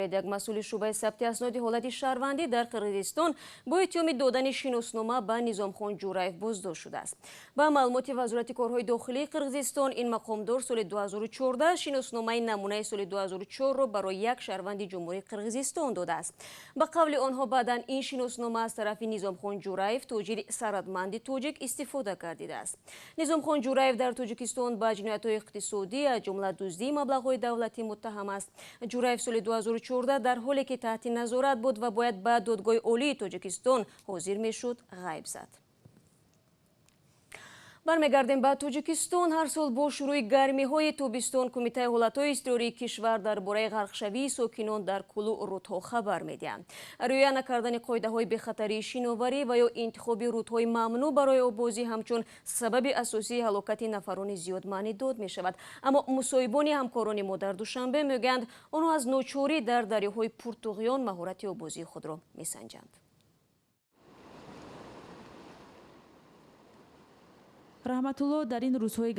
Як масъули шӯъбаи сабти асноди ҳолати шаҳрвандӣ дар Қирғизистон бо иттиҳоми додани шиноснома ба Низомхон Ҷураев боздошт шудааст. Ба маълумоти Вазорати корҳои дохилии Қирғизистон, ин мақомдор соли 2014 шиносномаи намунаи соли 2004-ро барои як шаҳрванди Ҷумҳурии Қирғизистон додааст. Ба қавли онҳо, баъдан ин шиноснома аз тарафи Низомхон Ҷураев, тоҷири сарватманди тоҷик, истифода гардидааст. Низомхон Ҷураев дар Тоҷикистон ба ҷиноятҳои иқтисодӣ, аз ҷумла дуздии маблағҳои давлатӣ муттаҳам аст. Ҷураев соли 2014 дар ҳоле ки таҳти назорат буд ва бояд ба Додгоҳи Олии Тоҷикистон ҳозир мешуд, ғайб зад. Бармегардем ба Тоҷикистон. Ҳар сол бо шурӯи гармиҳои тобистон Кумитаи ҳолатҳои изтирории кишвар дар бораи ғарқшавии сокинон дар кӯлу рӯдҳо хабар медиҳанд. Риоя накардани қоидаҳои бехатарии шиноварӣ ва ё интихоби рӯдҳои мамнӯъ барои оббозӣ ҳамчун сабаби асосии ҳалокати нафарони зиёд маънидод мешавад. Аммо мусоҳибони ҳамкорони мо дар Душанбе мегӯянд, онҳо аз ночорӣ дар дарёҳои пуртуғён маҳорати оббозии худро месанҷанд. Раҳматулло дар ин рӯзҳои